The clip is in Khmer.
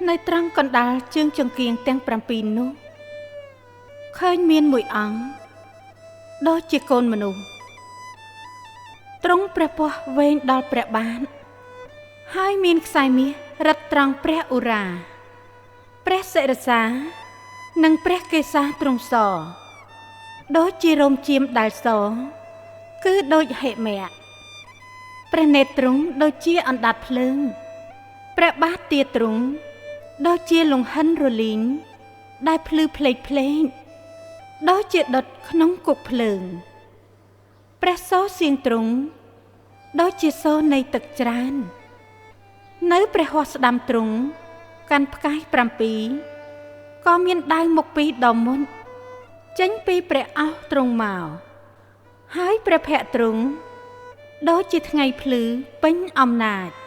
នៅត្រង់កណ្ដាលជើងចង្គៀងទាំង7នោះឃើញមានមួយអង្គដូចជាកូនមនុស្សទ្រង់ព្រះពោះវែងដល់ព្រះបាទហើយមានខ្សែមាសរឹតត្រង់ព្រះឧរាព្រះសិរសានិងព្រះកេសាទ្រង់សដូចជារោមចៀមដែលសគឺដូចហិមៈព្រះនេត្រទ្រង់ដូចជាអណ្ដាតភ្លើងព្រះបាទទាទ្រង់ដូចជាលង្ហិនរលីងដែលភ្លឺផ្លេកផ្លេកដូចជាដុតក្នុងគុកភ្លើងព្រះសូរសៀងទ្រង់ដូចជាសូរនៃទឹកច្រើននៅព្រះហស្ថស្ដាំទ្រង់កាន់ផ្កាយ7ក៏មានដាវមុខពីរដ៏មុតចេញពីព្រះឱស្ឋទ្រង់មកហើយព្រះភ័ក្ត្រទ្រង់ដូចជាថ្ងៃភ្លឺពេញអំណាច។